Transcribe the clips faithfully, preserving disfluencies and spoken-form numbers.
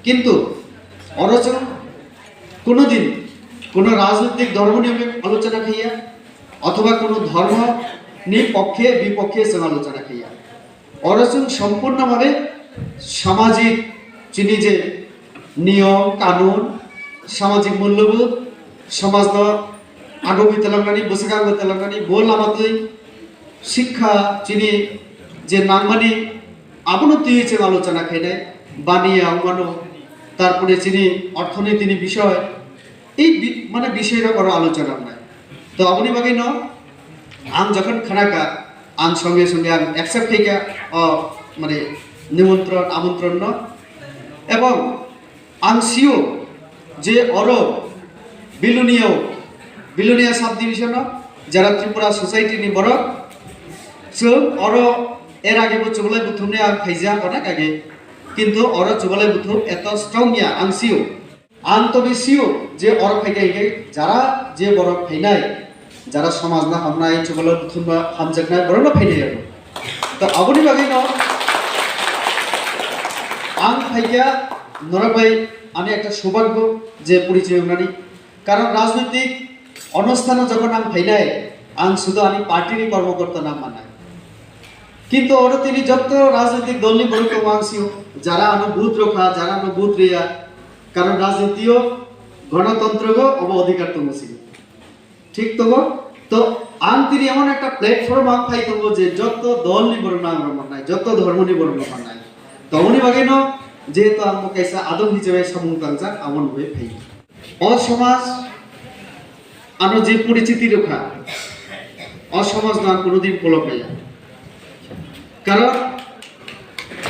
Kintu oro chwng kuno din kuno rajnitik dhormo ni alochona khaiya, othoba kuno dhormo ni pokkhe bipokhe chwng alochona khaiya. Oro chwng sompurno bhabe samajik chini je niyom kanun, samajik mullobodh, somajno agogwi twlangnani, bwswk agogwi twlangnani, bo lama twi sikha chini je nangmani, abono twiwi chwng alochona khainai, baniya wngmano, tarpore chini orthonitini bisoy, ei bi-, mane bisoy rok oro alochona wngnai. To aboni bagwi no ang jokhon khanaka, ang songe songe ang accept khaika o mane nimontron, amontron no. Ebong ang sio je oro Bilonia, Bilonia subdivision o jara Tripura society ni borok, chwng oro er age bo chubalai buthumni ang khaijak onek age, kintu oro chubalai buthum eto strong ya ang sio. Ang to sio je oro phaikha hinkhe jara je borok phainai, jara somajno hamnai, chubalai buthumno hamjaknai, borokno phainai oro. To aboni bagwino ang phaikha norok bai ani ekta subhagyo je porichoy wngnani. Karon rajnoitik onusthano jokhon ang phainai, ang sudu ani party ni kormokorta no manai. Kintu oro tini jotto rajnoitik dol ni borok tongo ang sio, jara ano vote rokha, jara ano vote riya. Karon rajniti o gonotontro go obo odhikar tongo sini. Thik tongo? To ang tini emon ekta platform ang phai tongo je jotto dol ni borok no ang rw mannai, jotto dhormo ni borok no mannai. To aboni bagwi no jehetu ang bo kaisa adong hisabe samung tangjak, aboni bagwi phai. O somaj ano je porichiti rwkha, o somaj no ang kono din polo kaiya. Karon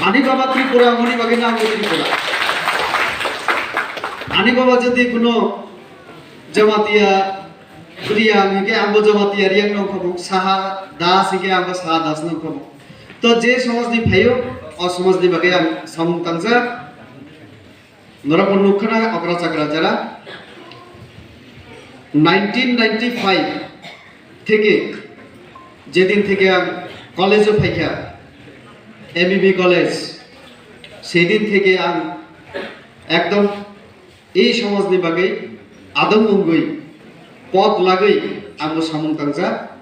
ani baba Tripura, aboni bagwi no ang Tripura. Ani baba jodi kono Jamatia Riyang hinkhe ang bo Jamatia Riyang no khamu, Saha Das hinkhe ang bo Saha Das no khamu. To je somaj ni phaio, o somaj ni bagwi ang samung tangjak. Norok bo nukha na okra chakra jara. Nineteen ninety-five theke, jedin theke ang college o phaikha, M B B college, sedin theke ang ekdom ei somaj ni bagwi adong wngwi pot lagwi ang bo samung tangjak.